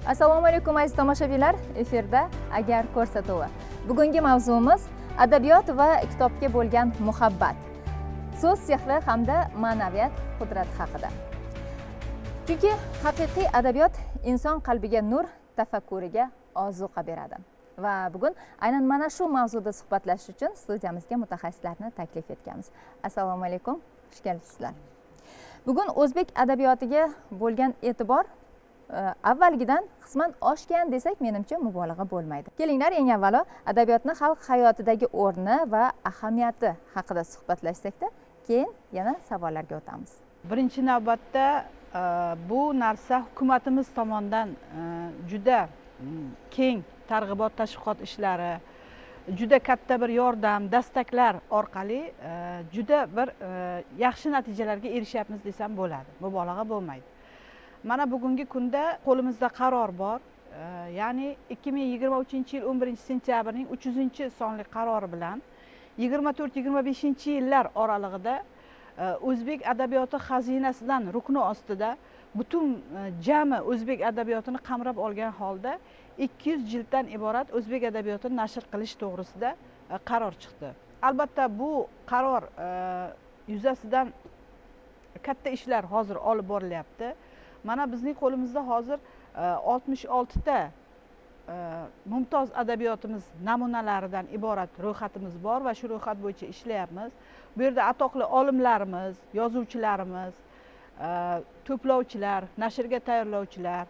Assalomu alaykum, aziz tomoshabinlar. Efirda "Agar" ko'rsatuvi. Bugungi mavzuimiz adabiyot va kitobga bo'lgan muhabbat, so'z sehri hamda ma'naviyat qudrati haqida. Chunki haqiqiy adabiyot inson qalbiga nur, tafakkuriga ozuqa beradi. Va bugun aynan mana shu mavzuda suhbatlashish uchun studiyamizga mutaxassislarni taklif etganmiz. Assalomu alaykum, xush kelibsizlar. Bugun o'zbek adabiyotiga bo'lgan e'tibor avvalgidan qisman oshgan desak, menimcha, mubolag'a bo'lmaydi. Kelinglar, eng avvalo adabiyotni xalq hayotidagi o'rni va ahamiyati haqida suhbatlashsakda, keyin yana savollarga o'tamiz. Birinchi navbatda bu narsa hukumatimiz tomonidan juda keng targ'ibot, tashviqot ishlari, juda katta bir yordam, dastaklar orqali juda bir yaxshi natijalarga erishyapmiz desam bo'ladi, mubolag'a bo'lmaydi. Mana bugungi kunda qo'limizda qaror bor, ya'ni 2023 yil 11 sentyabrning 300-sonli qarori bilan 24-25 yillar oralig'ida "O'zbek adabiyoti xazinasidan" rukni ostida butun jami o'zbek adabiyotini qamrab olgan holda 200 jilddan iborat o'zbek adabiyotini nashr qilish to'g'risida qaror chiqdi. Albatta, bu qaror yuzasidan katta ishlar hozir olib borilyapti. Mana bizning qo'limizda hozir 66 ta mumtoz adabiyotimiz namunalaridan iborat ro'yxatimiz bor va shu ro'yxat bo'yicha ishlayapmiz. Bu yerda atoqli olimlarimiz, yozuvchilarimiz, to'plovchilar, nashrga tayyorlovchilar,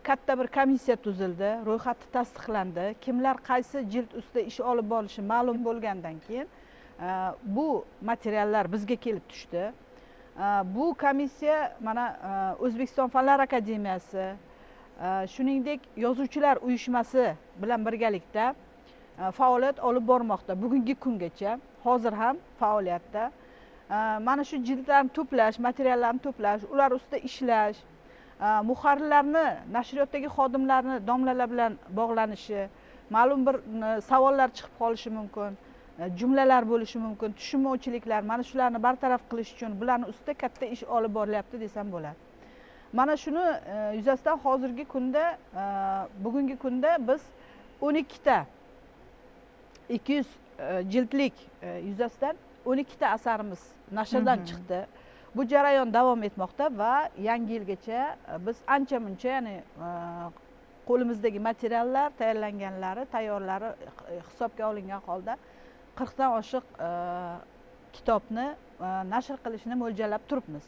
katta bir komissiya tuzildi, ro'yxati tasdiqlandi. Kimlar qaysi jild ustida ish olib borishi ma'lum bo'lgandan keyin bu materiallar bizga kelib tushdi. Bu komissiya mana O'zbekiston Fanlar akademiyasi, shuningdek Yozuvchilar uyushmasi bilan birgalikda faoliyat olib bormoqda. Bugungi kungacha, hozir ham faoliyatda. Mana shu jildlarni to'plash, materiallarni to'plash, ular ustida ishlash, muharrirlarni, nashriyotdagi xodimlarni domlalar bilan bog'lanishi, ma'lum bir savollar chiqib qolishi mumkin, jumlalar bo'lishi mumkin, tushunmovchiliklar, mana shularni bartaraf qilish uchun bularni ustida katta ish olib borilyapti desam bo'ladi. Mana shuni yuzasidan hozirgi kunda, bugungi kunda biz 12 ta 200 jildlik yuzasidan 12 ta asarimiz nashrdan chiqdi. Bu jarayon davom etmoqda va yangi yilgacha biz ancha muncha, ya'ni qo'limizdagi materiallar, tayyorlanganlari, tayyorlari hisobga olingan holda 40 dan oshiq kitobni nashr qilishni mo'ljallab turibmiz.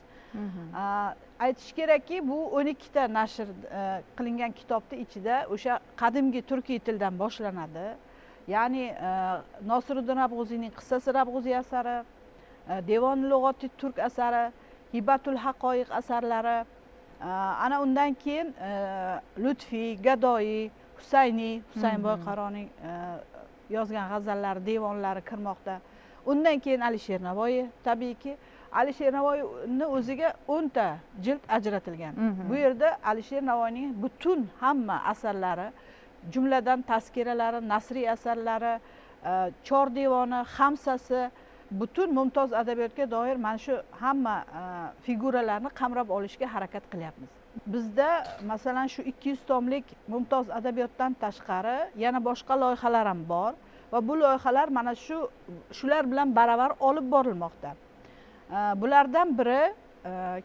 Aytish kerakki, bu 12 ta nashr qilingan kitobni ichida o'sha qadimgi turkiy tildan boshlanadi, ya'ni Nosiriddin Rabg'uziyning "Qissasi Rabg'uziy" asari, "Devon lug'oti turk" asari, "Hibatul haqoiq" asarlari, ana undan keyin Lutfiy, Gadoiy, Husayniy, Husayn Boyqaroning yozgan g'azallari, devonlari kirmoqda. Undan keyin Alisher Navoiy. Tabiiyki, Alisher Navoiyni o'ziga 10 ta jild ajratilgan. Bu yerda Alisher Navoiyning butun hamma asarlari, jumladan tazkiralari, nasriy asarlari, chor devoni, xamsasi, butun mumtoz adabiyotga doir mana shu hamma figuralarni qamrab olishga harakat qilyapmiz. Bizda, masalan, shu 200 tomlik mumtoz adabiyotdan tashqari yana boshqa loyihalar ham bor va bu loyihalar mana shular bilan baravar olib borilmoqda. Bulardan biri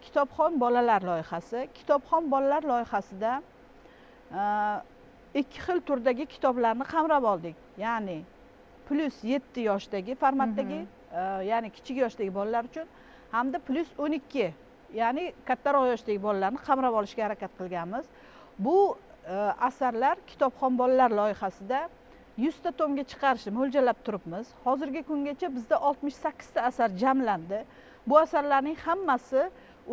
"Kitobxon bolalar" loyihasi. "Kitobxon bolalar" loyihasida ikki xil turdagi kitoblarni qamrab oldik, ya'ni +7 yoshdagi formatdagi, ya'ni kichik yoshdagi bolalar uchun hamda +12, ya'ni kattaroq yoshdagi bolalarni qamrab olishga harakat qilganmiz. Bu asarlar "Kitobxon bolalar" loyihasida 100 ta tomga chiqarishni mo'ljallab turibmiz. Hozirgi kungacha bizda 68 ta asar jamlandi. Bu asarlarning hammasi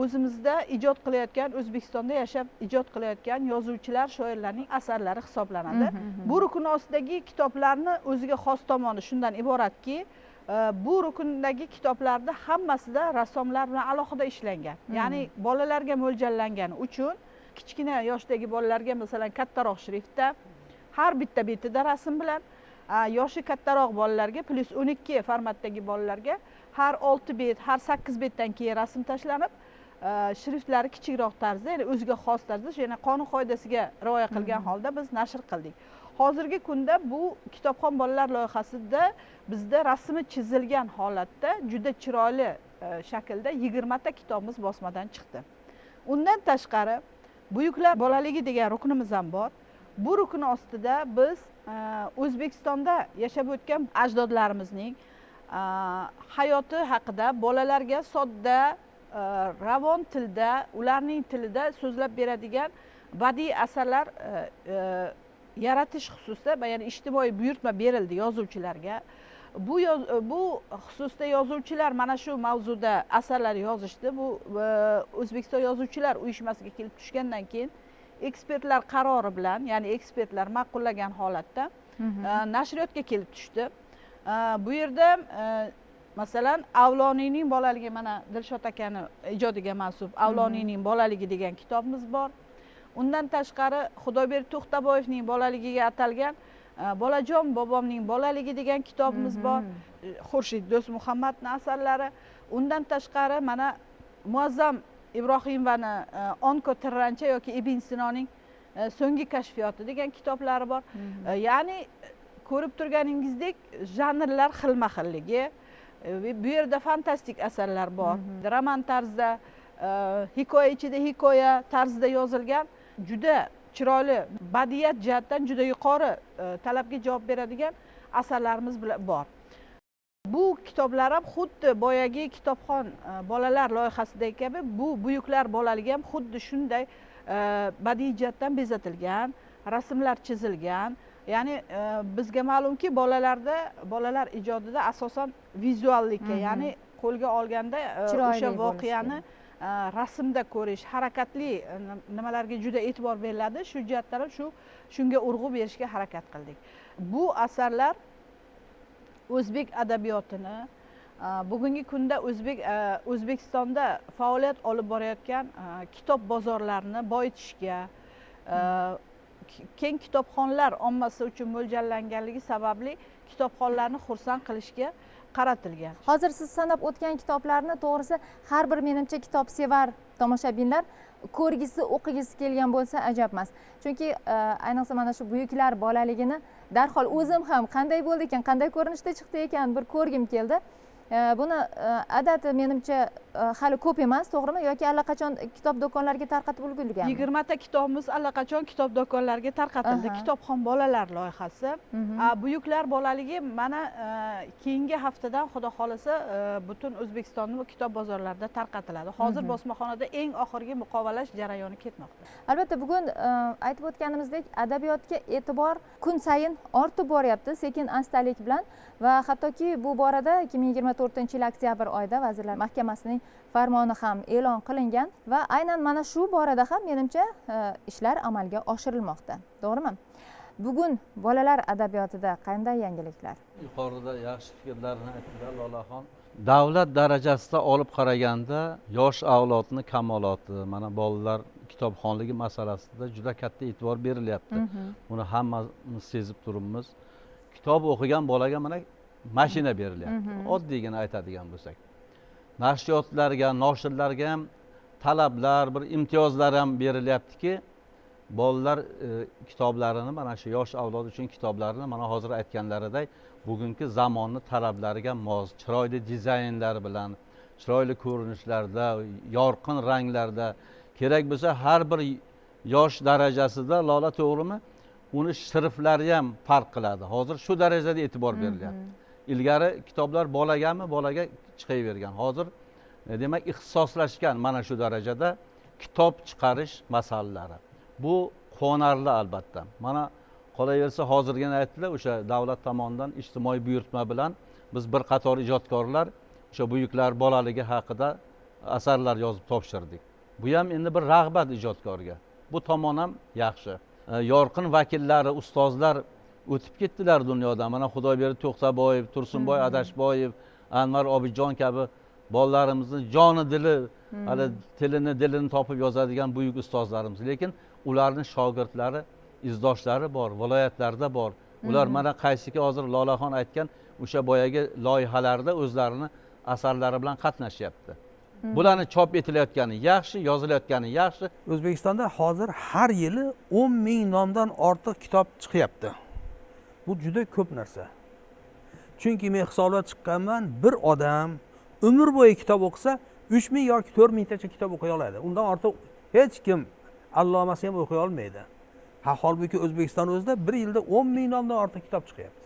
o'zimizda ijod qilayotgan, O'zbekistonda yashab ijod qilayotgan yozuvchilar, shoirlarning asarlari hisoblanadi. Bu rukun ostidagi kitoblarni o'ziga xos tomoni shundan iboratki, bu rukundagi kitoblarni hammasida rassomlar bilan alohida ishlangan, ya'ni bolalarga mo'ljallangani uchun kichkina yoshdagi bolalarga, masalan, kattaroq shriftda, har bitta betida rasm bilan, yoshi kattaroq bolalarga, +12 formatdagi bolalarga har olti bet, har sakkiz betdan keyin rasm tashlanib. Shriftlari kichikroq tarzda, ya'ni o'ziga xos tarzda, ya'ni qonun qoidasiga rioya qilgan holda biz nashr qildik. Hozirgi kunda bu kitobxon bolalar loyihasida bizda rasmi chizilgan holatda juda chiroyli shaklda 20 ta kitobimiz bosmadan chiqdi. Undan tashqari buyuklar bolaligi degan ruknimiz ham bor. Bu rukn ostida biz O'zbekistonda yashab o'tgan ajdodlarimizning hayoti haqida bolalarga sodda, ravon tilda, ularning tilida so'zlab beradigan badiiy asarlar yaratish xususida, ya'ni ijtimoiy buyurtma berildi yozuvchilarga. Bu xususda yozuvchilar mana shu mavzuda asarlar yozishdi. Bu O'zbekiston yozuvchilar uyushmasiga kelib tushgandan keyin ekspertlar qarori bilan, ya'ni ekspertlar ma'qullagan holatda nashriyotga kelib tushdi. Bu yerda masalan Avloniyning bolaligi, mana Dilshod akani ijodiga mansub Avloniyning bolaligi degan kitobimiz bor. Undan tashqari Xudoyberdi To'xtaboyevning bolaligiga atalgan Bolajon bobomning bolaligi degan kitobimiz bor. Xurshid Do'stmuhammadning asarlari. Undan tashqari mana Muazzam Ibrohimovani Onko tirrancha yoki Ibn Sinoning so'nggi kashfiyoti degan kitoblari bor. Ya'ni ko'rib turganingizdek janrlar xilma-xilligi. Bu yerda fantastik asarlar bor. Roman tarzida, hikoya ichida hikoya tarzida yozilgan juda chiroyli, badiiyat jihatdan juda yuqori talabga javob beradigan asarlarimiz bor. Bu kitoblar ham xuddi boyagi kitobxon bolalar loyihasidagi kabi bu buyuklar bolaligi ham xuddi shunday badiiy jihatdan bezatilgan, rasmlar chizilgan. Ya'ni bizga ma'lumki, bolalar ijodida asosan vizuallikka, ya'ni qo'lga olganda o'sha voqeani rasmda ko'rish, harakatli nimalarga juda e'tibor beriladi. Shu jihatdan ham shunga urg'u berishga harakat qildik. Bu asarlar o'zbek adabiyotini bugungi kunda O'zbekistonda faoliyat olib borayotgan kitob bozorlarini boyitishga, keng kitobxonlar ommasi uchun mo'ljallanganligi sababli kitobxonlarni xursand qilishga qaratilgan. Hozir siz sanab o'tgan kitoblarni to'g'risi har bir menimcha kitobsevar tomoshabinlar ko'rgisi, o'qigisi kelgan bo'lsa ajab emas. Chunki ayniqsa mana shu buyuklar bolaligini darhol o'zim ham qanday bo'ldi ekan, qanday ko'rinishda chiqdi ekan bir ko'rgim keldi. Buni adadi menimcha hali ko'p emas, to'g'rimi? Yoki allaqachon kitob do'konlariga tarqatib ulgurganmi? 20 ta kitobimiz allaqachon kitob do'konlariga tarqatildi. Kitobxon bolalar loyihasi. Buyuklar bolaligi mana keyingi haftadan Xudo xolasa butun O'zbekistonning kitob bozorlarida tarqatiladi. Hozir bosmaxonada eng oxirgi muqovalash jarayoni ketmoqda. Albatta bugun aytib o'tganimizdek adabiyotga e'tibor kun sayin ortib boryapti, sekin astalik bilan va hattoki bu borada 2024-yil oktyabr oyida Vazirlar Mahkamasining farmoni ham e'lon qilingan va aynan mana shu borada ham menimcha ishlar amalga oshirilmoqda. To'g'rimi? Bugun bolalar adabiyotida qanday yangiliklar? Yuqorida yaxshi fikrlarni aytdilar Lolaxon. Davlat darajasida olib qaraganda yosh avlodni kamoloti, mana bolalar kitobxonligi masalasida juda katta e'tibor berilyapti. Buni hammamiz sezib turibmiz. Kitob o'qigan bolaga mana mashina berilyapti. Oddiygina aytadigan bo'lsak. Nashriyotlarga, noshirlarga ham talablar, bir imtiyozlar ham berilyaptiki, bolalar kitoblarini, mana shu yosh avlod uchun kitoblarini mana hozir aytganlariday bugungi zamonni talablariga mos, chiroyli dizaynlar bilan, chiroyli ko'rinishlarda, yorqin ranglarda, kerak bo'lsa har bir yosh darajasida, Lola to'g'rimi, uni shriftlari ham farq qiladi. Hozir shu darajada e'tibor berilyapti. Ilgari kitoblar bolagami, bolaga chiqavergan. Hozir demak ixtisoslashgan mana shu darajada kitob chiqarish masalalari. Bu quvonarli albatta. Mana qolaversa hozirgina aytdilar, o'sha davlat tomonidan ijtimoiy buyurtma bilan biz bir qator ijodkorlar o'sha buyuklar bolaligi haqida asarlar yozib topshirdik. Bu ham endi bir rag'bat ijodkorga. Bu tomon ham yaxshi. Yorqin vakillari, ustozlar o'tib ketdilar dunyodan. Mana Xudoyberdi To'xtaboyev, Tursunboy Adashboyev, Anvar Obidjon kabi bolalarimizni joni dili, hali tilini dilini topib yozadigan buyuk ustozlarimiz. Lekin ularning shogirdlari, izdoshlari bor, viloyatlarda bor. Ular mana qaysiki hozir Lolaxon aytgan o'sha boyagi loyihalarda o'zlarini asarlari bilan qatnashyapti. Bularni chop etilayotgani yaxshi, yozilayotgani yaxshi. O'zbekistonda hozir har yili 10 ming nomdan ortiq kitob chiqyapti. Bu juda ko'p narsa. Chunki men hisoblab chiqqanman, bir odam umr bo'yi kitob o'qisa 3 ming yoki 4 mingtacha kitob o'qiy oladi. Undan ortiq hech kim, allomasi ham o'qiy olmaydi. Ha, holbuki O'zbekiston o'zida bir yilda 10 ming nomdan ortiq kitob chiqyapti.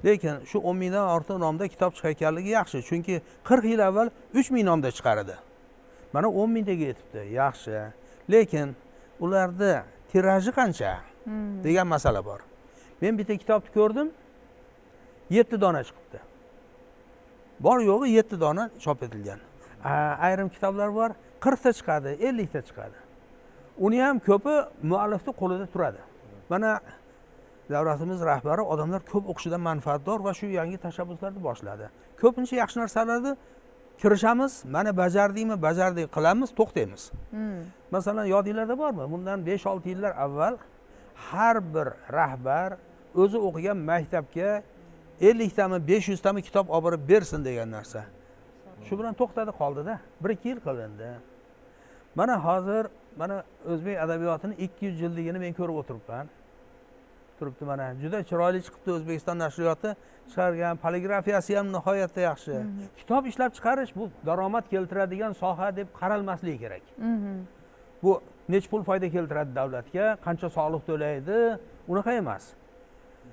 Lekin shu 10 mingdan ortiq nomda kitob chiqayotganligi yaxshi, chunki 40 yil avval 3 ming nomda chiqar edi. Mana 10 mingtaga yetibdi, yaxshi. Lekin ularda tiraji qancha degan masala bor. Men bitta kitobni ko'rdim, 7 dona chiqibdi. Bor yo'g'i 7 dona chop etilgan. Ayrim kitoblar bor, 40 ta chiqadi, 50 ta chiqadi. Uni ham ko'pi muallifning qo'lida turadi. Mana davlatimiz rahbari odamlar ko'p o'qishidan manfaatdor va shu yangi tashabbuslarni boshladi. Ko'pincha yaxshi narsalarni kirishamiz, mana bajardikmi, bajardik qilamiz, to'xtaymiz. Masalan, yodinglarda bormi? Bundan 5-6 yillar avval har bir rahbar o'zi o'qigan maktabga 50 tami, 500 tami kitob olib borib bersin degan narsa. Shu bilan to'xtadi qoldi-da. 1-2 yil qilindi. Mana hozir mana o'zbek adabiyotini 200 yilligini men ko'rib o'tiribman. Turibdi mana, juda chiroyli chiqibdi. O'zbekiston nashriyoti chiqargan, poligrafiyasi ham nihoyatda yaxshi. Kitob ishlab chiqarish bu daromad keltiradigan soha deb qaralmasligi kerak. Bu nech pul foyda keltiradi davlatga, qancha soliq to'laydi, unaqa emas.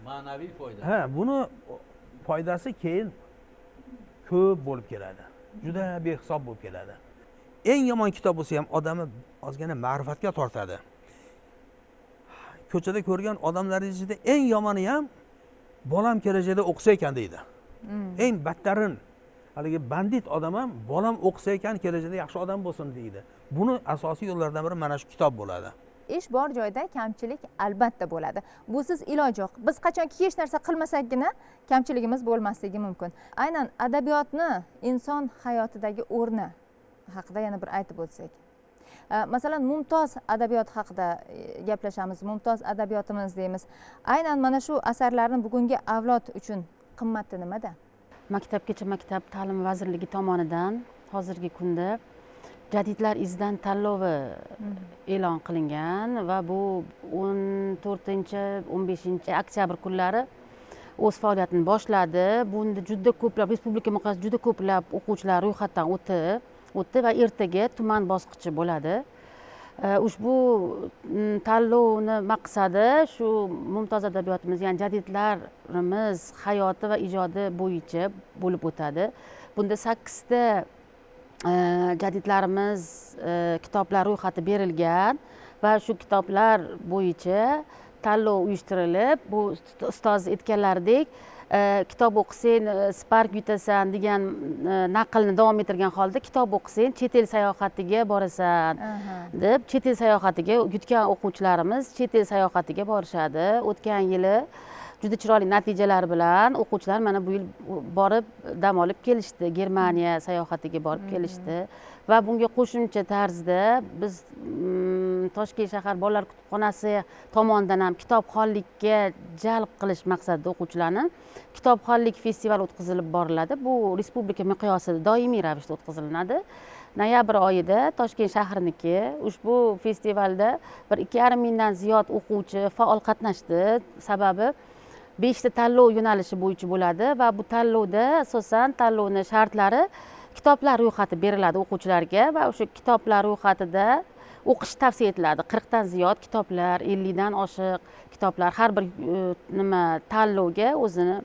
Ma'naviy foyda. Ha, buni foydasi keyin ko'p bo'lib keladi. Juda behisob bo'lib keladi. Eng yomon kitob bo'lsa ham odamni ozgina ma'rifatga tortadi. Ko'chada ko'rgan odamlar ichida eng yomoni ham bolam kelajakda o'qisa ekan deydi. Eng battarin haligi bandit odam ham bolam o'qisa ekan, kelajakda yaxshi odam bo'lsin deydi. Buni asosiy yo'llaridan biri mana shu kitob bo'ladi. Ish bor joyda kamchilik albatta bo'ladi. Busiz iloj yo'q. Biz qachonki hech narsa qilmasakgina kamchiligimiz bo'lmasligi mumkin. Aynan adabiyotni inson hayotidagi o'rni haqida yana bir aytib o'tsak. Masalan, mumtoz adabiyot haqida gaplashamiz, mumtoz adabiyotimiz deymiz. Aynan mana shu asarlarni bugungi avlod uchun qimmati nimada? Maktabgacha maktab ta'limi vazirligi tomonidan hozirgi kunda Jadidlar izidan tanlovi e'lon qilingan va bu 14-15 oktyabr kunlari o'z faoliyatini boshladi. Bunda juda ko'plab respublika miqyosida juda ko'plab o'quvchilar ro'yxatdan o'tdi va ertaga tuman bosqichi bo'ladi. Ushbu tanlovni maqsadi shu mumtoz adabiyotimiz, ya'ni jadidlarimiz hayoti va ijodi bo'yicha bo'lib o'tadi. Bunda 8 ta jadidlarimiz kitoblar ro'yxati berilgan va shu kitoblar bo'yicha tanlov uyushtirilib, bu ustoz aytganlaridek kitob o'qisang Spark yutasan degan naqlni davom ettirgan holda kitob o'qisang chet el sayohatiga borasan deb chet el sayohatiga yutgan o'quvchilarimiz chet el sayohatiga borishadi. O'tgan yili juda chiroyli natijalar bilan o'quvchilar mana bu yil borib dam olib kelishdi, Germaniya sayohatiga borib kelishdi va bunga qo'shimcha tarzda biz Toshkent shahar bolalar kutubxonasi tomonidan ham kitobxonlikka jalb qilish maqsadida o'quvchilarni kitobxonlik festivali o'tkazilib boriladi. Bu respublika miqyosida doimiy ravishda o'tkazilinadi. Noyabr oyida Toshkent shahriniki ushbu festivalda 1-2,5 mingdan ziyod o'quvchi faol qatnashdi. Sababi 5 ta tanlov yo'nalishi bo'yicha bo'ladi va bu tanlovda asosan tanlovning shartlari kitoblar ro'yxati beriladi o'quvchilarga va o'sha kitoblar ro'yxatida o'qish tavsiya etiladi. 40 dan ziyod kitoblar, 50 dan oshiq kitoblar har bir nima tanlovga o'zini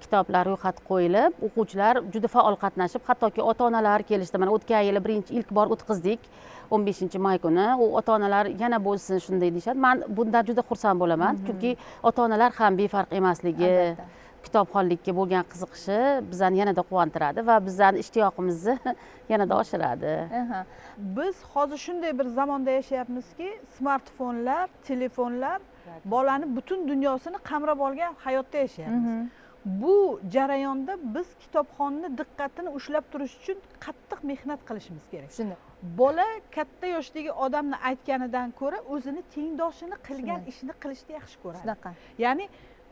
kitoblar ro'yxati qo'yilib, o'quvchilar juda faol qatnashib, hattoki ota-onalar kelishdi. Mana o'tgan yili birinchi ilk bor o'tkazdik 15 may kuni. U ota-onalar yana bo'lsin shunday deyishadi. Men bundan juda xursand bo'laman, chunki ota-onalar ham befarq emasligi, kitobxonlikka bo'lgan qiziqishi bizani yanada quvontiradi va bizani ishtiyoqimizni yanada oshiradi. Biz hozir shunday bir zamonda yashayapmizki, smartfonlar, telefonlar bolani butun dunyosini qamrab olgan hayotda yashayapmiz. Bu jarayonda biz kitobxonni diqqatini ushlab turish uchun qattiq mehnat qilishimiz kerak. Shunday. Bola katta yoshdagi odamni aytganidan ko'ra o'zini tengdoshini qilgan ishini qilishni yaxshi ko'radi. Shunaqa. Ya'ni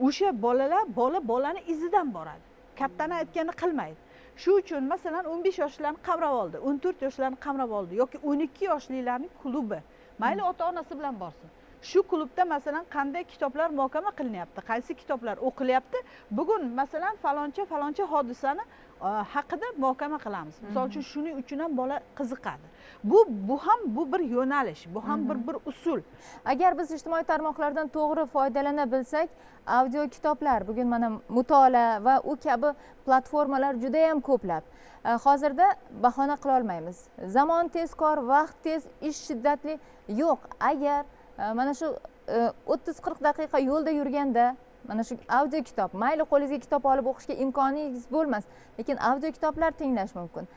o'sha bolalar bolani izidan boradi. Kattani aytganini qilmaydi. Shu uchun masalan 15 yoshlarni qamrab oldi, 14 yoshlarni qamrab oldi yoki 12 yoshlilarning klubi, mayli ota-onasi bilan borsin. Shu klubda masalan qanday kitoblar muhokama qilinyapti, qaysi kitoblar o'qilyapti, bugun masalan faloncha faloncha hodisani haqida muhokama qilamiz. Misol uchun shuning uchun ham bola qiziqadi. Bu ham bu bir yo'nalish, bu ham bir usul. Agar biz ijtimoiy tarmoqlardan to'g'ri foydalana bilsak, audio kitoblar, bugun mana mutolaa va u kabi platformalar juda ham ko'plab. Hozirda bahona qila olmaymiz. Zamon tezkor, vaqt tez, ish shiddatli. Yo'q, agar mana shu 30-40 daqiqa yo'lda yurganda mana shu audio kitob, mayli qo'lingizga kitob olib o'qishga imkoningiz bo'lmas, lekin audio kitoblar tinglash mumkin.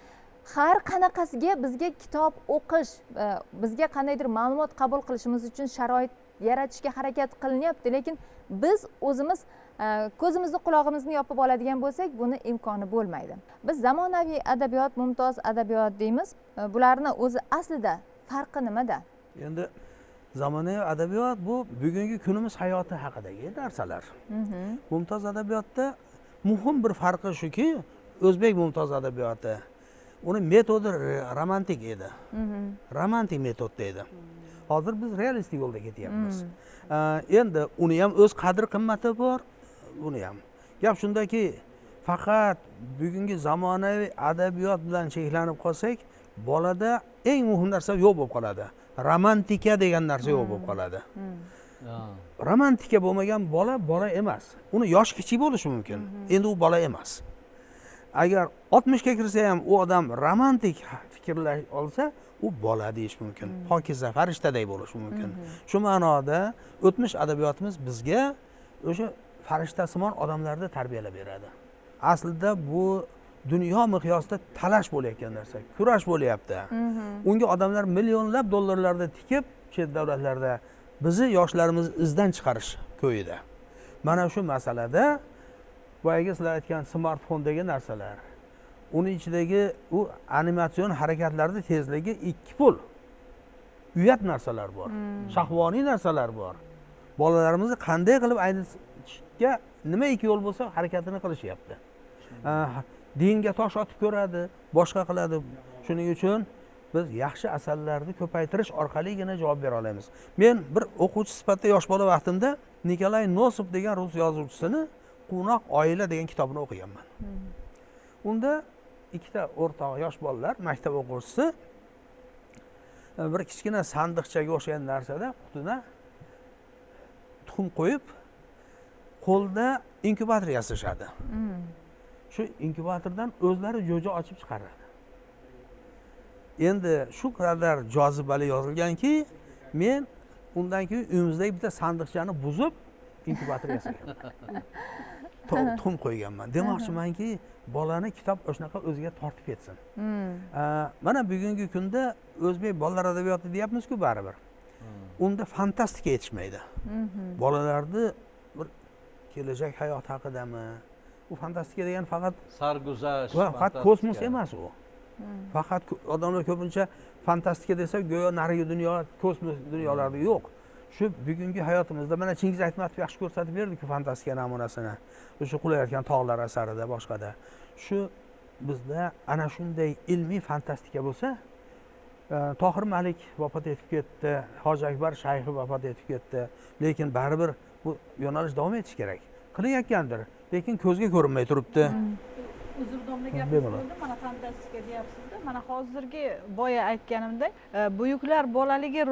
Har qanaqasiga bizga kitob o'qish, bizga qandaydir ma'lumot qabul qilishimiz uchun sharoit yaratishga harakat qilinyapti, lekin biz o'zimiz ko'zimizni qulog'imizni yopib oladigan bo'lsak, buni imkoni bo'lmaydi. Biz zamonaviy adabiyot, mumtoz adabiyot deymiz. Bularni o'zi aslida farqi nimada? Endi zamonaviy adabiyot bu bugungi kunimiz hayoti haqidagi narsalar. Mumtoz adabiyotda muhim bir farqi shuki, o'zbek mumtoz adabiyoti uni metodi romantik edi. Romantik metodda edi. Hozir biz realistik yo'lda ketyapmiz. Endi uni ham o'z qadr qimmati bor, buni ham. Gap shundaki, faqat bugungi zamonaviy adabiyot bilan cheklanib qolsak, bolada eng muhim narsa yo'q bo'lib qoladi. Romantika degan narsa yo'q bo'lib qoladi. Romantika bo'lmagan bola bola emas. Uni yoshi kichik bo'lishi mumkin. Endi u bola emas. Agar 60 ga kirsa ham u odam romantik fikrlay olsa, u bola deyish mumkin. Pokiza farishtaday bo'lishi mumkin. Shu ma'noda o'tmish adabiyotimiz bizga o'sha farishtasimon odamlarni tarbiyalab beradi. Aslida bu dunyo miqyosida talash bo'layotgan narsa, kurash bo'lyapti. Unga odamlar millionlab dollarlarni tikib, chet davlatlarda bizni yoshlarimizni izdan chiqarish ko'yida. Mana shu masalada boyagi sizlar aytgan smartfondagi narsalar, uni ichidagi u animatsion harakatlarning tezligi 2 pul. Uyat narsalar bor, shahvoniy narsalar bor. Bolalarimizni qanday qilib aynitishga nima ikki yo'l bo'lsa harakatini qilishyapti. Dinga tosh otib ko'radi, boshqa qiladi. Shuning uchun biz yaxshi asarlarni ko'paytirish orqaligina javob bera olamiz. Men bir o'quvchi sifatida yosh bola vaqtimda Nikolay Nosov degan rus yozuvchisini Quvnoq oila degan kitobini o'qiganman. Unda ikkita o'rtoq yosh bolalar, maktab o'quvchisi bir kichkina sandiqchaga o'xshagan narsada qutida tuxum qo'yib, qo'lda inkubator yasashadi. Shu inkubatordan o'zlari jo'ja ochib chiqaradi. Endi shu qadar jozibali yozilganki, men undan keyin uyimizdagi bitta sandiqchani buzib inkubator yasaganman. Tuxum qo'yganman. Demoqchimanki, bolani kitob o'shanaqa o'ziga tortib ketsin. Mana bugungi kunda o'zbek bolalar adabiyoti deyapmiz-ku baribir. Unda fantastika yetishmaydi. Bolalarni bir kelajak hayot haqidami? U fantastika degan faqat sarguzasht, faqat kosmos emas u. Faqat odamlar ko'pincha fantastika desa go'yo narigi dunyo, kosmos dunyolarda yo'q. Shu bugungi hayotimizda mana Chingiz Aytmatov yaxshi ko'rsatib berdi-ku fantastika namunasini. O'sha qulayotgan tog'lar asarida, boshqada. Shu bizda ana shunday ilmiy fantastika bo'lsa, Tohir Malik vafot etib ketdi, Hoji Akbar Shayxi vafot etib ketdi, lekin baribir bu yo'nalish davom etishi kerak. Qilayotgandir, lekin ko'zga ko'rinmay turibdi. Uzr domla gapingiz bo'ldi, mana fantastika deyapsiz-da. Mana hozirgi boya aytganimdek, buyuklar bolaligi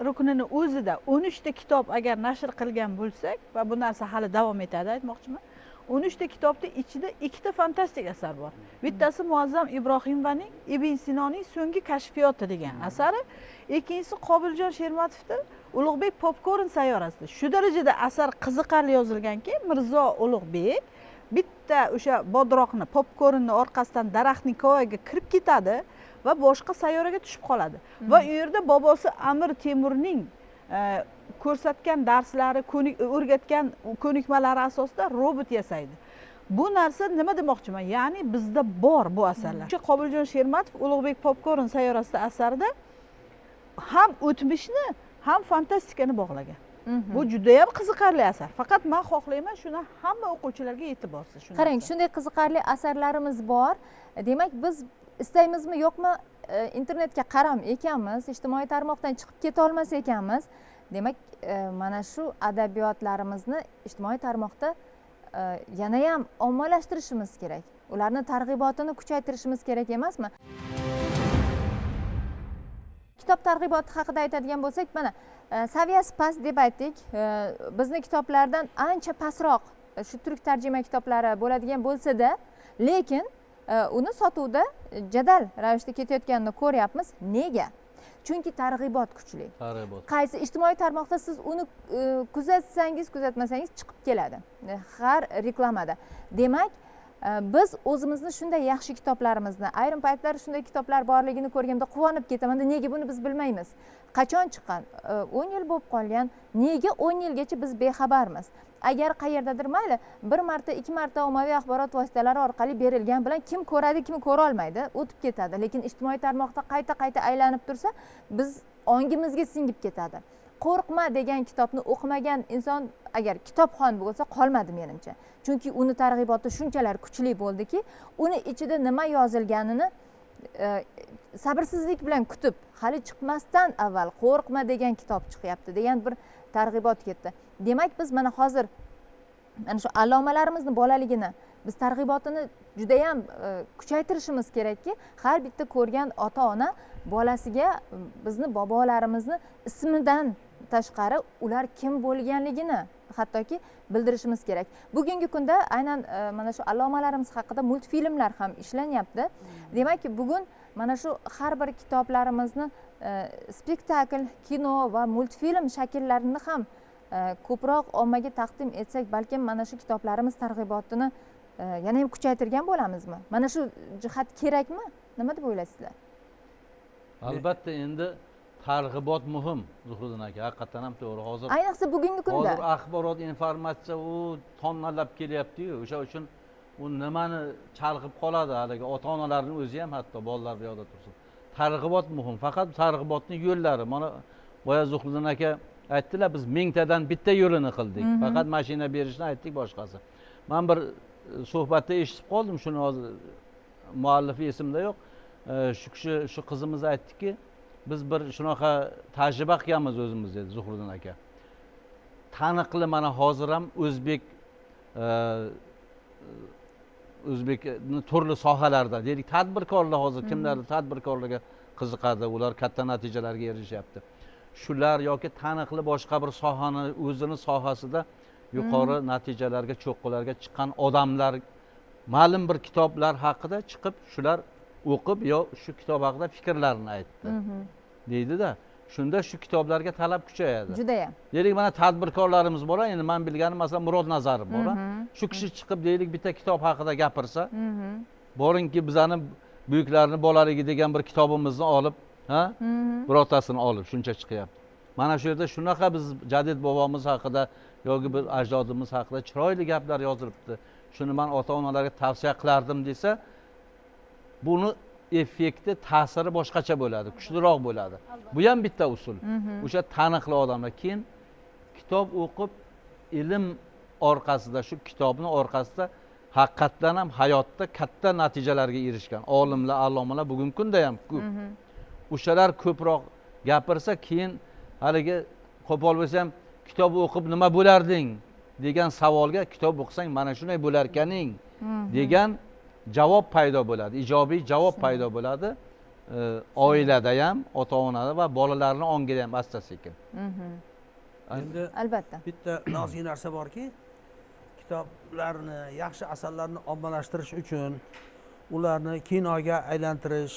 ruknini o'zida 13 ta kitob agar nashr qilgan bo'lsak va bu narsa hali davom etadi aytmoqchiman. 13 ta kitobning ichida 2 ta fantastik asar bor. Bittasi Muazzam Ibrohimovaning Ibn Sinoning so'nggi kashfiyoti degan asari, ikkinchisi Qobiljon Shermatovning Ulug'bek popkorn sayyorasida. Shu darajada asar qiziqarli yozilganki, Mirzo Ulug'bek bitta o'sha bodroqni, popkornni orqasidan daraxtning kovagiga kirib ketadi va boshqa sayyoraga tushib qoladi. Va u yerda bobosi Amir Temurning ko'rsatgan darslari, o'rgatgan ko'nikmalari asosida robot yasaydi. Bu narsa nima demoqchiman? Ya'ni bizda bor bu asarlar. O'sha Qobiljon Shermatov Ulug'bek popkorn sayyorasida asarida ham o'tmishni, ham fantastikani bog'lagan. Bu judayam qiziqarli asar. Faqat men xohlayman shuni hamma o'quvchilarga yetib borsin. Shu Qarang, shunday qiziqarli asarlarimiz bor. Demak, biz istaymizmi yo'qmi, internetga qaram ekanmiz, ijtimoiy tarmoqdan chiqib keta olmas ekanmiz. Demak, mana shu adabiyotlarimizni ijtimoiy tarmoqda yana ham ommalashtirishimiz kerak. Ularni targ'ibotini kuchaytirishimiz kerak emasmi? Kitob targ'iboti haqida aytadigan bo'lsak, mana saviyasi past deb aytdik. Bizni kitoblardan ancha pastroq shu turk tarjima kitoblari bo'ladigan bo'lsa-da, lekin uni sotuvda jadal ravishda ketayotganini ko'ryapmiz. Nega? Chunki targ'ibot kuchli. Targ'ibot. Qaysi ijtimoiy tarmoqda siz uni kuzatsangiz, kuzatmasangiz chiqib keladi har reklamada. Demak, biz o'zimizni shunday yaxshi kitoblarimizni, ayrim paytlar shunday kitoblar borligini ko'rganda quvonib ketaman. Nega buni biz bilmaymiz? Qachon chiqqan? 10 yil bo'lib qolgan. Nega 10 yilgacha biz bexabarmiz? Agar qayerdadir mayli, bir marta, ikki marta ommaviy axborot vositalari orqali berilgan bilan kim ko'radi, kim ko'ra olmaydi, o'tib ketadi. Lekin ijtimoiy tarmoqda qayta-qayta aylanib tursa, biz ongimizga singib ketadi. Qo'rqma degan kitobni o'qimagan inson agar kitobxon bo'lsa qolmadi menimcha. Chunki uni targ'iboti shunchalar kuchli bo'ldiki, uni ichida nima yozilganini sabrsizlik bilan kutib, hali chiqmasdan avval qo'rqma degan kitob chiqyapti degan bir targ'ibot ketdi. Demak, biz mana hozir mana shu allomalarimizni bolaligini biz targ'ibotini juda ham kuchaytirishimiz kerakki, har bitta ko'rgan ota-ona bolasiga bizni bobolarimizni ismidan tashqari ular kim bo'lganligini hattoki bildirishimiz kerak. Bugungi kunda aynan mana shu allomalarimiz haqida multfilmlar ham ishlanyapti. Demak, bugun mana shu har bir kitoblarimizni spektakl, kino va multfilm shakllarini ham ko'proq ommaga taqdim etsak, balkim mana shu kitoblarimiz targ'ibotini yana ham kuchaytirgan bo'lamizmi? Mana shu jihat kerakmi? Nima deb o'ylaysizlar? Albatta, endi targ'ibot muhim, Zuhriddin aka, haqiqatan ham to'g'ri. Hozir ayniqsa bugungi kunda hozir axborot, informatsiya u tonnalab kelyapti-yu, o'sha uchun u nimani chalg'ib qoladi haligi ota-onalarning o'zi ham, hatto bolalar bu yoqda tursin. Targ'ibot muhim, faqat targ'ibotning yo'llari. Mana boya Zuhriddin aka aytdilar, biz 1000 tadan bitta yo'lini qildik. Faqat mashina berishni aytdik, boshqasi. Men bir suhbatda eshitib qoldim, shuni hozir muallifi esimda yo'q. Shu kishi, shu qizimiz aytdiki, biz bir shunaqa tajriba qilganmiz o'zimiz dedi Zuhriddin aka. Taniqli mana hozir ham o'zbekni turli sohalarda, deylik, tadbirkorlar hozir kimlar tadbirkorlarga qiziqadi, ular katta natijalarga erishyapti. Shular yoki taniqli boshqa bir sohani o'zini sohasida yuqori natijalarga, cho'qqilarga chiqqan odamlar ma'lum bir kitoblar haqida chiqib, shular o'qib yo shu kitob haqida fikrlarini aytdi. Deydi-da, shunda shu kitoblarga talab kuchayadi. Judayam. Deylik, mana tadbirkorlarimiz bor, endi men bilganim masalan Murod Nazarov bor. Shu kishi chiqib deylik bitta kitob haqida gapirsa, boringki bizani buyuklarning bolaligi degan bir kitobimizni olib, ha? Birortasini olib shuncha chiqyapti. Mana shu yerda shunaqa biz jadid bobomiz haqida yoki bir ajdodimiz haqida chiroyli gaplar yozilibdi. Shuni men ota-onalarga tavsiya qilardim desa, buni effekti, ta'siri boshqacha bo'ladi, kuchliroq bo'ladi. Bu ham bitta usul. O'sha taniqli odamlar keyin kitob o'qib, ilm orqasida, shu kitobning orqasida haqiqatdan ham hayotda katta natijalarga erishgan olimlar, allomalar bugungi kunda ham ko'p. O'shalar ko'proq gapirsa, keyin haligi qo'pol bo'lsa ham kitob o'qib nima bo'larding degan savolga kitob o'qisang mana shunday bo'larkaning degan javob paydo bo'ladi, ijobiy javob paydo bo'ladi. Oilada ham, ota-onada va bolalarning ongida ham asta-sekin. Endi albatta bitta nozik narsa borki, kitoblarni, yaxshi asarlarni ommalashtirish uchun ularni kinoga aylantirish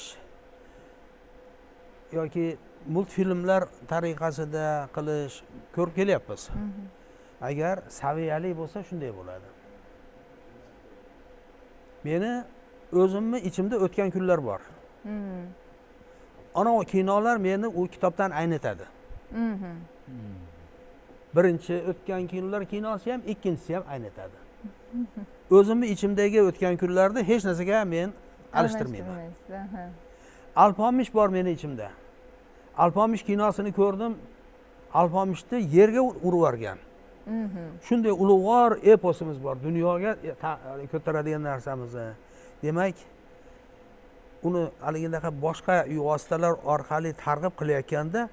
yoki multfilmlar tariqasida qilish ko'rib kelyapmiz. Agar saviyali bo'lsa shunday bo'ladi. Meni o'zimni ichimda o'tgan kunlar bor. Ana o kinolar meni u kitobdan aynitadi. Birinchi o'tgan kunlar kinosi ham, ikkinchisi ham aynitadi. O'zimni ichimdagi o'tgan kunlarda hech narsaga men alishtirmayman. Alpomish bor meni ichimda. Alpomish kinosini ko'rdim. Alpomishni yerga urib yuborgan. Shunday ulug'vor eposimiz bor, dunyoga ko'taradigan narsamizni. Demak, uni haligindaqa boshqa vositalar orqali targ'ib qilayotganda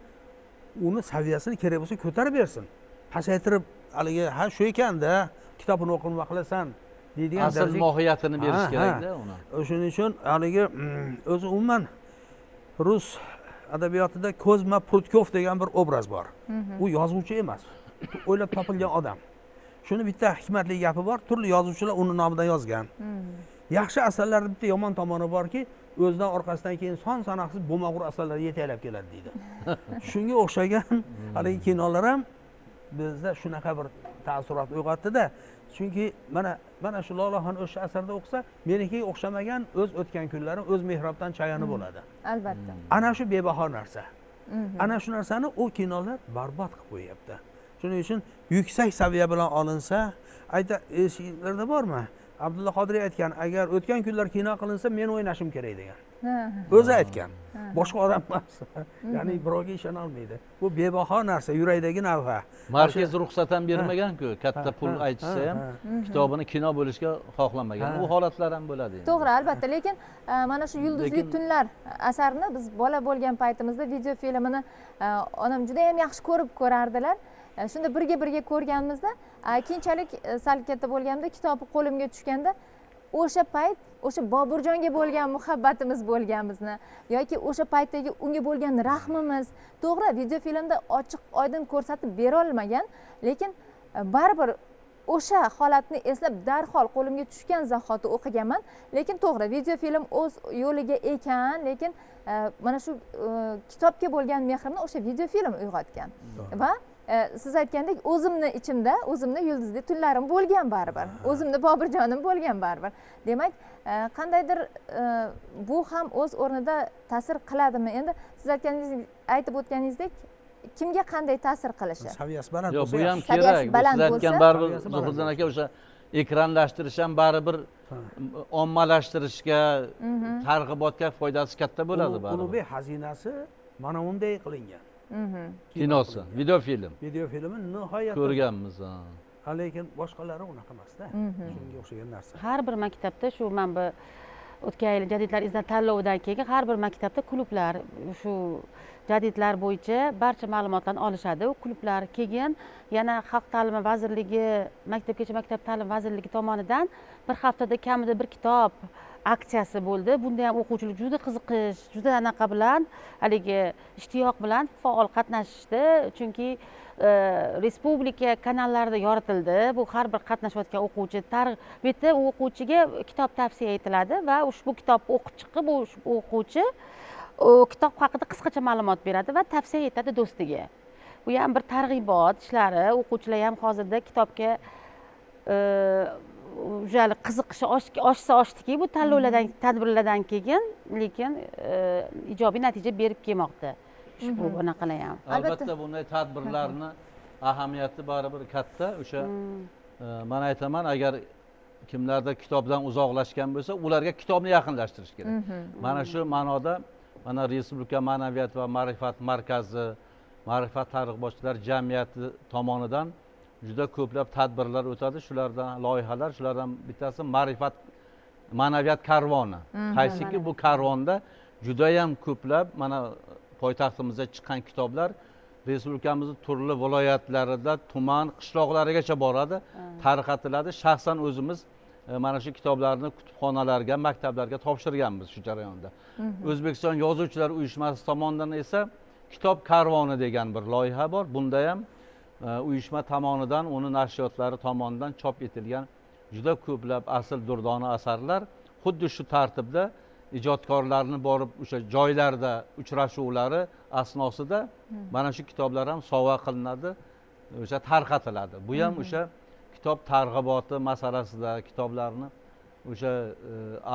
uni saviyasini kerak bo'lsa ko'tarib bersin. Pasaytirib haligi ha shu ekanda, kitobini o'qib nima qilasan deydigan asl mohiyatini berish kerakda uni. O'shuning uchun haligi o'zi umuman rus adabiyotida Kozma Prutkov degan bir obraz bor. U yozuvchi emas, o'ylab topilgan odam. Shuni bitta hikmatli gapi bor, turli yozuvchilar uni nomidan yozgan. Yaxshi asarlarning bitta yomon tomoni borki, o'zidan orqasidan keyin son sanoqsiz bo'lmag'ur asarlar yetaklab keladi deydi. Shunga o'xshagan haligi kinolar ham bizda shunaqa bir taassurot uyg'otdi-da. Chunki mana shu Lolaxon o'sha asarda o'qisa, menikiga o'xshamagan o'z o'tgan kunlarim, o'z mehrobdan chayoni bo'ladi. Albatta. Ana shu bebaho narsa. Ana shu narsani u kinolar barbod qilib qo'yapti. Shuning uchun yuksak saviya bilan olinsa, esinglarda bormi? Abdulla Qodiriy aytgan, agar o'tgan kunlar kino qilinsa, men o'ynashim kerak degan. O'zi aytgan. Boshqa odam emas. Ya'ni birovga ishona olmaydi. Bu bebaho narsa, yurakdagi navha. Markaz ruxsat ham bermagan-ku, katta pul aytishsa ham kitobini kino bo'lishga xohlamagan. U holatlar ham bo'ladi. To'g'ri, albatta, lekin mana shu Yulduzli tunlar asarini biz bola bo'lgan paytimizda video filmini onam juda ham yaxshi ko'rib ko'rardilar. Shunda birga ko'rganimizda, keyinchalik sal katta bo'lganimda kitobi qo'limga tushganda o'sha payt o'sha Boburjonga bo'lgan muhabbatimiz bo'lgan bizni yoki o'sha paytdagi unga bo'lgan rahmimiz, to'g'ri, videofilmda ochiq oydin ko'rsatib bera olmagan, lekin baribir o'sha holatni eslab darhol qo'limga tushgan zahoti o'qiganman. Lekin to'g'ri, videofilm o'z yo'liga ekan, lekin mana shu kitobga bo'lgan mehrimni o'sha videofilm uyg'otgan. Va siz aytgandek, o'zimni ichimda, o'zimni yulduzli tunlarim bo'lgan baribir, o'zimni Boburjonim bo'lgan baribir. Demak, qandaydir bu ham o'z o'rnida ta'sir qiladimi? Endi siz aytib o'tganingizdek, kimga qanday ta'sir qilishi? Saviyasi baland bo'lsa, bu ham kerak. Siz aytgan baribir Zuhriddin aka o'sha ekranlashtirish ham baribir ommalashtirishga, targ'ibotga foydasi katta bo'ladi baribir. Ulug'bek xazinasi mana unday qilingan. Kinosi, videofilm. Videofilmi nihoyat ko'rganmiz. Lekin boshqalari unaqa emas-da. Shunga o'xshagan narsa. Har bir maktabda shu mana bu o'tgan yil jadidlar izdan tanlovidan keyin har bir maktabda klublar shu jadidlar bo'yicha barcha ma'lumotlarni olishadi. U klublar keyin yana Xalq ta'limi vazirligi, maktabgacha maktab ta'limi vazirligi tomonidan bir haftada kamida bir kitob aksiyasi bo'ldi. Bunda ham o'quvchilar juda qiziqish, juda anaqa bilan, haligi ishtiyoq bilan faol qatnashishdi. Chunki respublika kanallarida yoritildi. Bu har bir qatnashayotgan o'quvchi bu yerda o'quvchiga kitob tavsiya etiladi va ushbu kitobni o'qib chiqib, u o'quvchi kitob haqida qisqacha ma'lumot beradi va tavsiya etadi do'stiga. Bu ham bir targ'ibot ishlari. O'quvchilar ham hozirda kitobga o'sha qiziqishi oshsa oshdiki bu tanlovlardan, tadbirlardan keyin, lekin ijobiy natija berib kelmoqda ushbu bunaqalar ham. Albatta bunday tadbirlarni ahamiyati baribir katta. O'sha men aytaman, agar kimlarda kitobdan uzoqlashgan bo'lsa, ularga kitobni yaqinlashtirish kerak. Mana shu ma'noda mana Respublika ma'naviyat va ma'rifat markazi, ma'rifat targ'ibotchilar jamiyati tomonidan juda ko'plab tadbirlar o'tadi. Shulardan loyihalar, shulardan bittasi ma'rifat ma'naviyat karvoni. Qaysiki bu karvonda juda ham ko'plab mana poytaxtimizda chiqqan kitoblar respublikamizning turli viloyatlarida, tuman, qishloqlarigacha boradi, tarqatiladi. Shaxsan o'zimiz mana shu kitoblarni kutubxonalarga, maktablarga topshirganmiz shu jarayonda. O'zbekiston Yozuvchilar uyushmasi tomonidan esa kitob karvoni degan bir loyiha bor. Bunda ham uyushma tomonidan, uni nashriyotlari tomonidan chop etilgan juda ko'plab asl durdona asarlar xuddi shu tartibda ijodkorlarni borib o'sha joylarda uchrashuvlari asnosida mana shu kitoblar ham sovg'a qilinadi, o'sha tarqatiladi. Bu ham o'sha kitob targ'iboti masalasida kitoblarni o'sha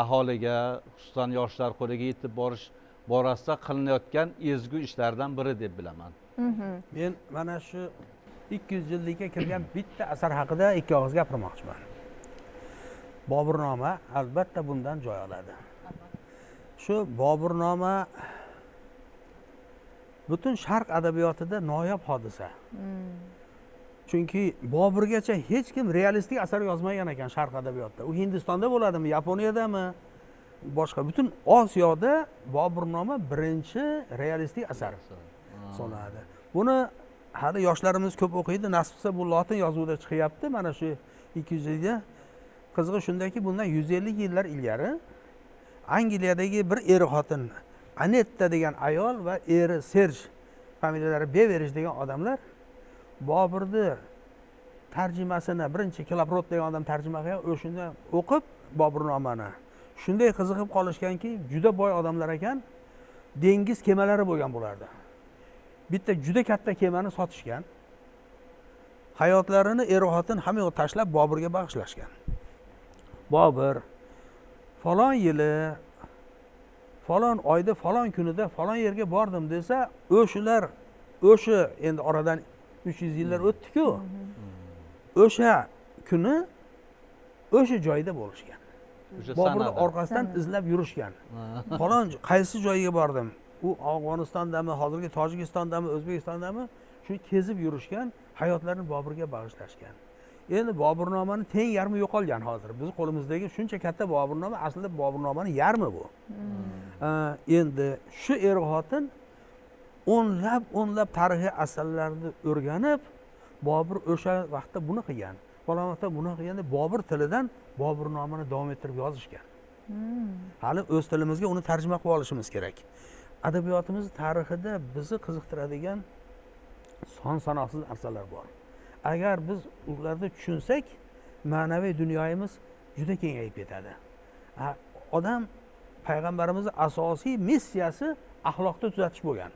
aholiga, xususan yoshlar qo'liga yetib borish borasida qilinayotgan ezgu ishlardan biri deb bilaman. Men mana shu 200 jildlikka kirgan bitta asar haqida ikki og'iz gapirmoqchiman. Boburnoma albatta bundan joy oladi. Shu Boburnoma Butun sharq adabiyotida noyob hodisa. Chunki Boburgacha hech kim realistik asar yozmagan ekan sharq adabiyotida. U Hindistonda bo'ladimi, Yaponiyadami, boshqa butun Osiyoda Boburnoma birinchi realistik asar hisoblanadi. Buni hali yoshlarimiz ko'p o'qiydi, nasib qilsa bu lotin yozuvida chiqyapti mana shu 200 yilda. Qizig'i shundaki, bundan 150 yillar ilgari Angliyadagi bir er xotin Anetta degan ayol va eri Serj, familiyalari Beverij degan odamlar Boburni tarjimasini birinchi Klaprot degan odam tarjima qilgan, o'shunda o'qib Boburnomani shunday qiziqib qolishganki, juda boy odamlar ekan, dengiz kemalari bo'lgan bularda. Bitta juda katta kemani sotishgan, hayotlarini er xotin hamma yoq tashlab Boburga bag'ishlashgan. Bobur falon yili falon oyda falon kunida falon yerga bordim desa, o'shalar o'sha endi oradan 300 yillar o'tdi-ku. O'sha kuni o'sha joyda bo'lishgan. Boburni orqasidan izlab yurishgan. Falon qaysi joyga bordim? U Afg'onistondami, hozirgi Tojikistondami, O'zbekistondami? Shu kezib yurishgan, hayotlarini Boburga bag'ishlashgan. Endi Boburnomani teng yarmi yo'qolgan hozir. Biz qo'limizdagi shuncha katta Boburnoma aslida Boburnomani yarmi bu. Endi shu er xotin o'nlab tarixiy asarlarni o'rganib, Bobur o'sha vaqtda buni qilgan, falon vaqtda buni qilgan deb Bobur tilidan Boburnomani davom ettirib yozishgan. Hali o'z tilimizga uni tarjima qilib olishimiz kerak. Adabiyotimiz tarixida bizni qiziqtiradigan son sanoqsiz narsalar bor. Agar biz ularni tushunsak, ma'naviy dunyomiz juda kengayib ketadi. Odam payg'ambarimizning asosiy missiyasi axloqni tuzatish bo'lgan.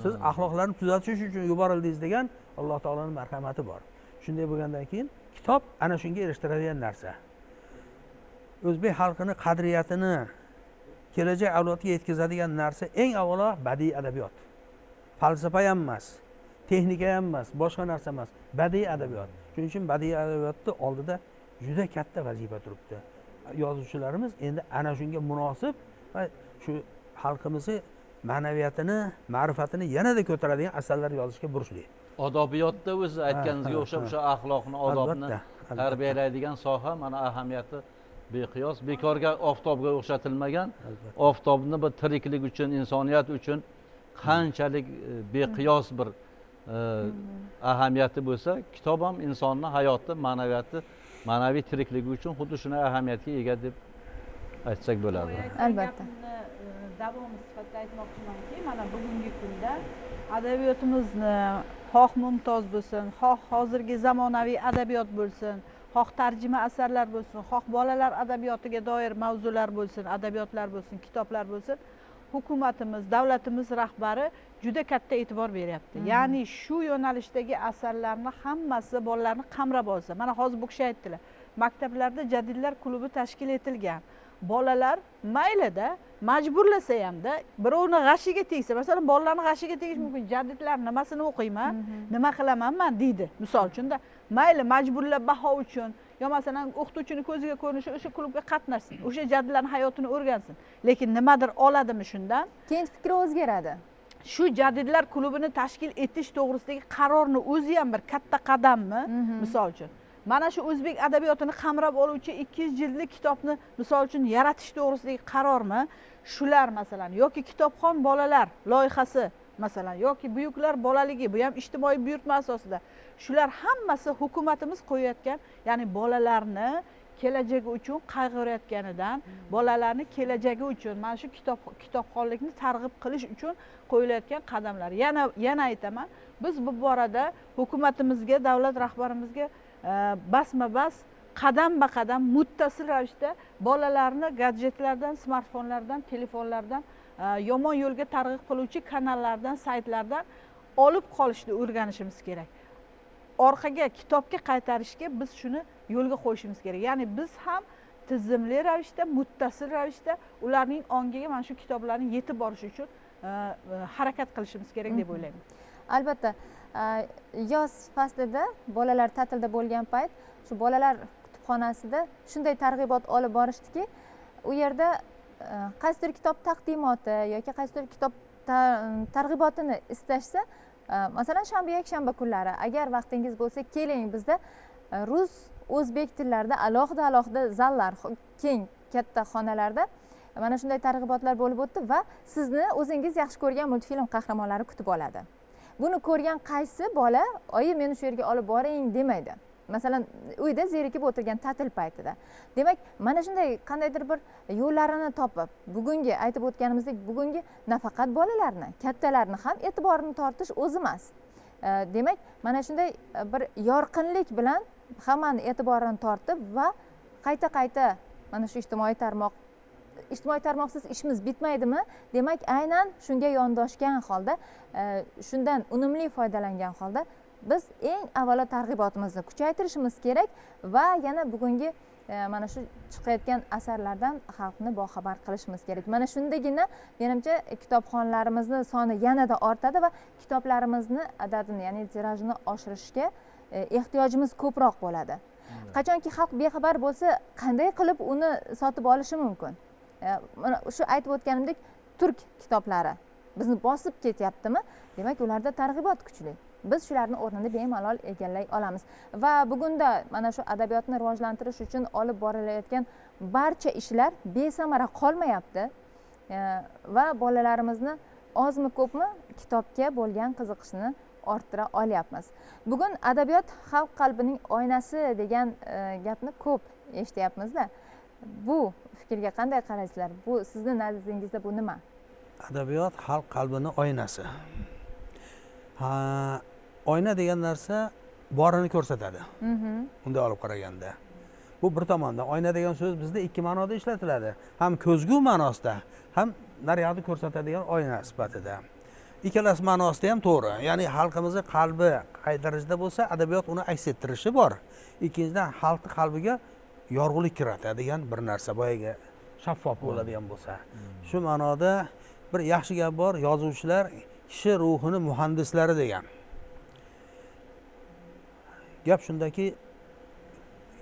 Siz axloqlarni tuzatish uchun yuborildingiz degan Alloh taoloning marhamati bor. Shunday bo'lgandan keyin kitob ana shunga erishtiradigan narsa. O'zbek xalqini qadriyatini kelajak avlodga yetkazadigan narsa eng avvalo badiiy adabiyot. Falsafa ham emas, texnika ham emas, boshqa narsa emas, badiiy adabiyot. Shuning uchun badiiy adabiyotni oldida juda katta vazifa turibdi. Yozuvchilarimiz endi ana shunga munosib va shu xalqimizni ma'naviyatini, ma'rifatini yanada ko'taradigan asarlar yozishga burchli. Odobiyotda o'zi aytganingizga o'xshab o'sha axloqni, odobni tarbiyalaydigan soha mana ahamiyati beqiyos. Bekorga oftobga o'xshatilmagan. Oftobni bir tiriklik uchun, insoniyat uchun qanchalik beqiyos bir ahamiyati bo'lsa, kitob ham insonni hayoti, ma'naviyati, ma'naviy tirikligi uchun xuddi shunday ahamiyatga ega deb aytsak bo'ladi. Albatta. Davomi sifatida aytmoqchimanki, mana bugungi kunda adabiyotimizni xoh mumtoz bo'lsin, xoh hozirgi zamonaviy adabiyot bo'lsin, xoh tarjima asarlar bo'lsin, xoh bolalar adabiyotiga doir mavzular bo'lsin, adabiyotlar bo'lsin, kitoblar bo'lsin, hukumatimiz, davlatimiz rahbari juda katta e'tibor beryapti. Ya'ni shu yo'nalishdagi asarlarni hammasi bolalarni qamrab olsa. Mana hozir bu kishi aytdilar, maktablarda jadidlar klubi tashkil etilgan. Bolalar maylida majburlasa hamda birovni g'ashiga tegsa, masalan, bolalarni g'ashiga tegish mumkin. Jadidlar nimasini o'qiyman, nima qilaman man deydi. Misol uchun-da, mayli majburlab baho uchun yo masalan o'qituvchini ko'ziga ko'rinishi o'sha klubga qatnashsin, o'sha jadidlarning hayotini o'rgansin. Lekin nimadir oladimi shundan? Keyin fikri o'zgaradi. Shu jadidlar klubini tashkil etish to'g'risidagi qarorni o'zi ham bir katta qadammi? Misol uchun, mana shu o'zbek adabiyotini qamrab oluvchi 200 jildlik kitobni misol uchun yaratish to'g'risidagi qarormi? Shular masalan, yoki kitobxon bolalar loyihasi masalan, yoki buyuklar bolaligi, bu ham ijtimoiy buyurtma asosida. Shular hammasi hukumatimiz qo'yayotgan, ya'ni bolalarni kelajagi uchun qayg'urayotganidan, bolalarni kelajagi uchun mana shu kitobxonlikni targ'ib qilish uchun qo'yilayotgan qadamlar. Yana aytaman, biz bu borada hukumatimizga, davlat rahbarimizga basma-bas, qadam-ba-qadam muttasil ravishda bolalarni gadjetlardan, smartfonlardan, telefonlardan, yomon yo'lga targ'ib qiluvchi kanallardan, saytlardan olib qolishni o'rganishimiz kerak. Orqaga, kitobga qaytarishga biz shuni yo'lga qo'yishimiz kerak. Ya'ni biz ham tizimli ravishda, muttasil ravishda ularning ongiga mana shu kitoblarning yetib borishi uchun harakat qilishimiz kerak deb o'ylayman. Albatta, yoz faslida bolalar ta'tilda bo'lgan payt shu bolalar kutubxonasida shunday targ'ibot olib borishdiki, u yerda qaysidir kitob taqdimoti yoki qaysidir kitob targ'ibotini istashsa, masalan, shanba yakshanba kunlari agar vaqtingiz bo'lsa keling, bizda rus, o'zbek tillarida alohida alohida zallar, keng katta xonalarda mana shunday targ'ibotlar bo'lib o'tdi va sizni o'zingiz yaxshi ko'rgan multfilm qahramonlari kutib oladi. Buni ko'rgan qaysi bola oyi meni shu yerga olib boring demaydi. Masalan, uyda zerikib o'tirgan ta'til paytida. Demak, mana shunday qandaydir bir yo'llarini topib, bugungi aytib o'tganimizdek, bugungi nafaqat bolalarni, kattalarni ham e'tiborini tortish o'zi emas. Demak, mana shunday bir yorqinlik bilan hammani e'tiborini tortib va qayta-qayta mana shu ijtimoiy tarmoqsiz ishimiz bitmaydimi? Demak, aynan shunga yondoshgan holda, shundan unumli foydalangan holda biz eng avvalo targ'ibotimizni kuchaytirishimiz kerak va yana bugungi mana shu chiqayotgan asarlardan xalqni boxabar qilishimiz kerak. Mana shundagina menimcha kitobxonlarimizni soni yanada ortadi va kitoblarimizni adadini, ya'ni tirajini oshirishga ehtiyojimiz ko'proq bo'ladi. Qachonki xalq bexabar bo'lsa, qanday qilib uni sotib olishi mumkin? Mana shu aytib o'tganimdek, turk kitoblari bizni bosib ketyaptimi? Demak, ularda targ'ibot kuchli. Biz shularni o'rnini bemalol egallay olamiz. Va bugunda mana shu adabiyotni rivojlantirish uchun olib borilayotgan barcha ishlar besamara qolmayapti va bolalarimizni ozmi ko'pmi kitobga bo'lgan qiziqishini orttira olyapmiz. Bugun adabiyot xalq qalbining oynasi degan gapni ko'p eshityapmiz-da. Bu fikrga qanday qaraysizlar? Bu sizni nazdingizda bu nima? Adabiyot xalq qalbining oynasi. Ha, oyna degan narsa borini ko'rsatadi. Unday olib qaraganda. Bu bir tomondan oyna degan so'z bizda ikki ma'noda ishlatiladi. Ham ko'zgu ma'nosida, ham naryoqni ko'rsatadigan oyna sifatida. Ikkalasi ma'nosida ham to'g'ri. Ya'ni xalqimizning qalbi qay darajada bo'lsa, adabiyot uni aks ettirishi bor. Ikkinchidan, xalqning qalbiga yorug'lik kiritadigan bir narsa, boyagi shaffof bo'ladigan bo'lsa. Shu ma'noda bir yaxshi gap bor, yozuvchilar kishi ruhini muhandislari degan. Gap shundaki,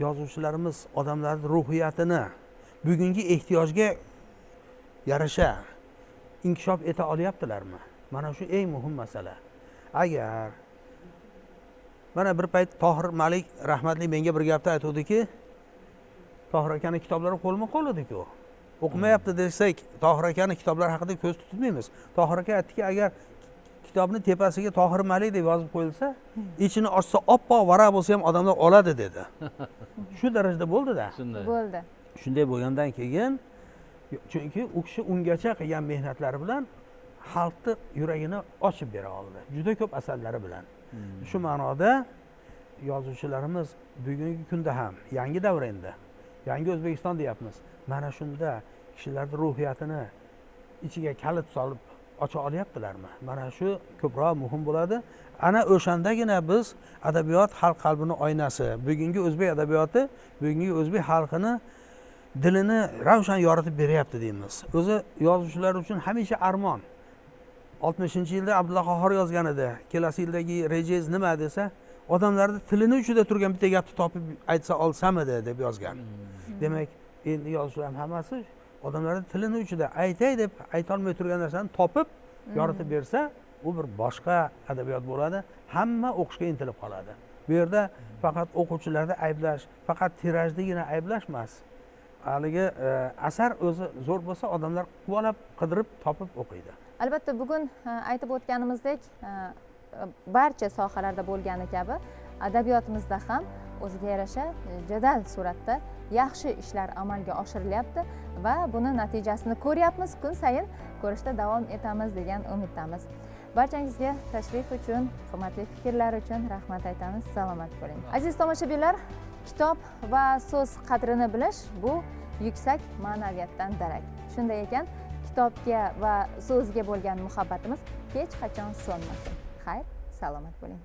yozuvchilarimiz odamlarning ruhiyatini bugungi ehtiyojga yarasha inkishof eta olyaptilarmi? Mana shu eng muhim masala. Agar mana bir payt Tohir Malik rahmatli menga bir gapni aytuvdiki, Tohir akani kitoblari qo'lma-qo'l edi-ku. O'qimayapti desak, Tohir akani kitoblari haqida ko'z tutmaymiz. Tohir aka aytdiki, agar kitobni tepasiga Tohir Malik deb yozib qo'yilsa, ichini ochsa oppoq varaq bo'lsa ham odamlar oladi dedi. Shu darajada bo'ldi-da. Shunday. Bo'ldi. Shunday bo'lgandan keyin, chunki u kishi ungacha qilgan mehnatlari bilan xalqni yuragini ochib bera oldi. Juda ko'p asarlari bilan. Shu ma'noda yozuvchilarimiz bugungi kunda ham yangi davr endi. Yangi O'zbekiston deyapmiz. Mana shunda kishilarning ruhiyatini ichiga kalit solib ocha olyaptilarmi? Mana shu ko'proq muhim bo'ladi. Ana o'shandagina biz adabiyot xalq qalbining oynasi, bugungi o'zbek adabiyoti bugungi o'zbek xalqini dilini ravshan yoritib beryapti deymiz. O'zi yozuvchilar uchun hamisha armon. 60-yilda Abdulla Qahhor yozgan edi. Kelasi yildagi rejangiz nima desa, odamlarning tilini uchida turgan bitta gapni topib aytsa olsamidi deb yozgan. Demak, endi yozuvchilar hammasi odamlarning tilini uchida aytay deb aytolmay turgan narsani topib yoritib bersa, u bir boshqa adabiyot bo'ladi. Hamma o'qishga intilib qoladi. Bu yerda faqat o'quvchilarni ayblash, faqat tirajnigina ayblash emas. Haligi asar o'zi zo'r bo'lsa, odamlar quvalab, qidirib, topib o'qiydi. Albatta, bugun aytib o'tganimizdek, barcha sohalarda bo'lgani kabi adabiyotimizda ham o'ziga yarasha jadal suratda yaxshi ishlar amalga oshirilyapti va buni natijasini ko'ryapmiz, kun sayin ko'rishda davom etamiz degan umiddamiz. Barchangizga tashrif uchun, qimmatli fikrlar uchun rahmat aytamiz. Salomat bo'ling. Aziz tomoshabinlar, kitob va so'z qadrini bilish bu yuksak ma'naviyatdan darak. Shunday ekan, kitobga va so'zga bo'lgan muhabbatimiz hech qachon so'nmasin. Xayr, salomat bo'ling.